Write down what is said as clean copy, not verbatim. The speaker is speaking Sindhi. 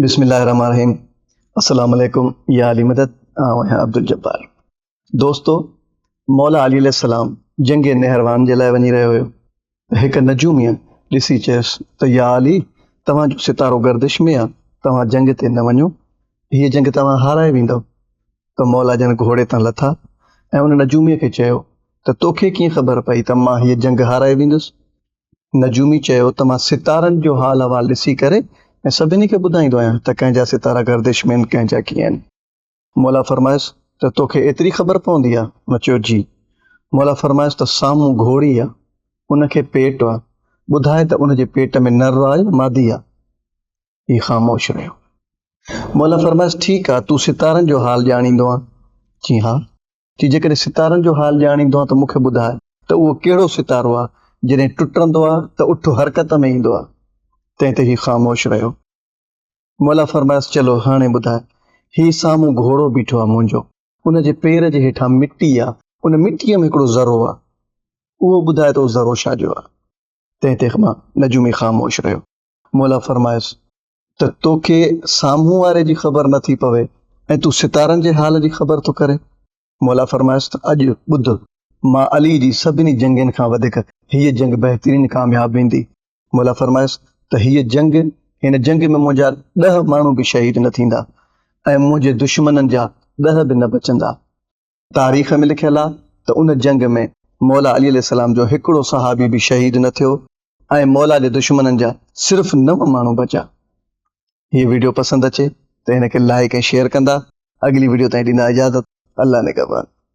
بسم الله الرحمن الرحيم السلام عليڪم يا علي مدد آئون آهيان عبدالجبار دوستو مولا علي عليه السلام جنگ نهروان جي لاء وڃي رهيو هيو ته هڪ نجوميء ڏسي چيس ته يا علي توهان جو ستارو گردش ۾ آ توهان جنگ تي نه وڃو هيء جنگ توهان هارائي ويندؤ ته مولا جن گهوڙي تان لٿا ۽ ان نجوميء کي چيو ته توکي ڪيئن خبر پئي ته مان هيء جنگ هارائي ويندس نجومي چيو ته مان ستارن جو حال احوال ڏسي ڪري ۽ سڀني کي ٻڌائيندو آهيان ته ڪنهن جا ستارا گردش ۾ آهن ڪنهن جا ڪيئن آهن. مولا فرمايس ته توکي ايتري خبر پوندي آ؟ هن چيو جي. مولا فرمايس ته سامهون گهوڙي آ، ان کي پيٽ آ، ٻڌاء ته ان جي پيٽ ۾ نر آ يا مادي آ؟ هي خاموش رهيو. مولا فرمايس ٺيڪ آ، تون ستارن جو حال ڄاڻيندو آن؟ چي ها. چي جيڪڏهن ستارن جو حال ڄاڻيندو آهين ته مون کي ٻڌاء ته اهو ڪهڙو ستارو آهي جڏهن ٽٽندو آهي ته اٺ حرڪت ۾ ايندو آهي. تنهن تي هي خاموش رهيو. مولا فرمايس چلو هاڻي ٻڌاء هي سامهون گهوڙو بيٺو آهي منهنجو ان جي پير جي هيٺان مٽي آهي ان مٽيء ۾ هڪڙو ذرو آهي اهو ٻڌاء ته اهو ذرو ڇا جو آهي. تنهن تي نجومي خاموش رهيو. مولا فرمايس ته توکي سامهون واري جي خبر نه ٿي پوي ۽ تون ستارن جي حال جي خبر ٿو ڪرين؟ مولا فرمايس ته اڄ ٻڌ، مان علي جي سڀني جنگين کان وڌيڪ هيء جنگ بهترين ڪامياب ويندي. مولا فرمايس ته هيء جنگ، هن جنگ ۾ منهنجا ڏهه ماڻهو به شهيد نه ٿيندا ۽ منهنجي دشمنن جا ڏهه به نه بچندا. تاريخ ۾ لکيل آهي ته ان جنگ ۾ مولا علي عليه السلام جو هڪڙو صحابي به شهيد نه ٿيو ۽ مولا جي دشمنن جا صرف نو ماڻهو بچا. هي ويڊيو پسند اچي ته هن کي لائيڪ ۽ شيئر ڪندا. اڳلي ويڊيو تائين ڏيندا اجازت. الله نگهبان.